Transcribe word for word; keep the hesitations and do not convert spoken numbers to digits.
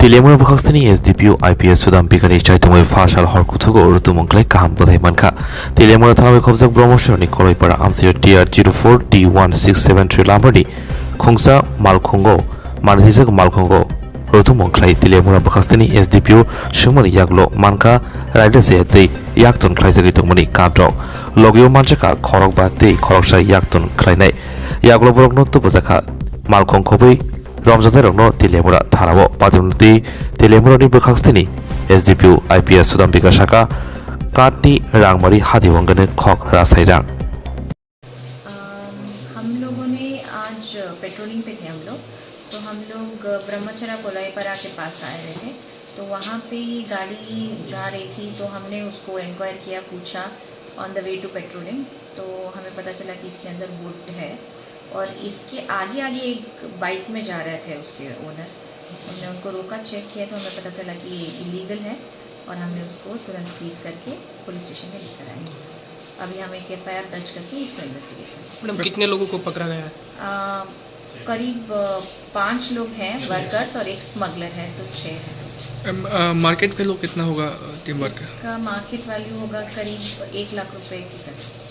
Teliamura bwkhaksini S D P O I P S Sudam Bikani chaitungwi phasal hor kuthugo rutumung khlai kaham bwthai mankha. Teliamura thanao khobjak Brahmasharoni Koloipara amsio T R zero four D one six seven three lamani khungsa malkhungo manithijak malkhungo rutumung khlai Teliamura bwkhaksini S D P O swngmani yaklo mankha raida se tei yakton khlaijagwi tongmani katrok. Logio manjakha khorokba tei khoroksa yakton khlainai. Yaklo borokno tubujakha malkhung khobwi romjatairokno Teliamura thanao patimrwtwi Teliamurani bwkhaksini S D P O I P S Sudam Bika saka katni rangmari hadi wngani khok rasai rang. अम, हम लोगों ने आज पेट्रोलिंग पे थे हम लोग, तो हम लोग ब्रह्मचरा कोलाईपारा के पास आए हुए थे। तो वहाँ पे ये गाड़ी जा रही थी, तो हमने उसको इंक्वायर किया, पूछा on the way to patrolling, तो हमें पता चला कि इसके अंदर वुड है और इसके आगे आगे एक बाइक में जा रहे थे उसके ओनर। हमने उनको रोका, चेक किया, तो हमें पता चला कि ये इलीगल है और हमने उसको तुरंत सीज करके पुलिस स्टेशन में लेकर आए। अभी हम एक एफ आई आर दर्ज करके इसको इन्वेस्टिगेट कर रहे हैं। मैडम, कितने लोगों को पकड़ा गया है? आ, करीब, अ, पाँच लोग हैं वर्कर्स और एक स्मगलर है, तो छः हैं। अम, अ, मार्केट वैल्यू कितना होगा, अ, टिम्बर का? इसका मार्केट वैल्यू होगा करीब एक लाख रुपए के करीब।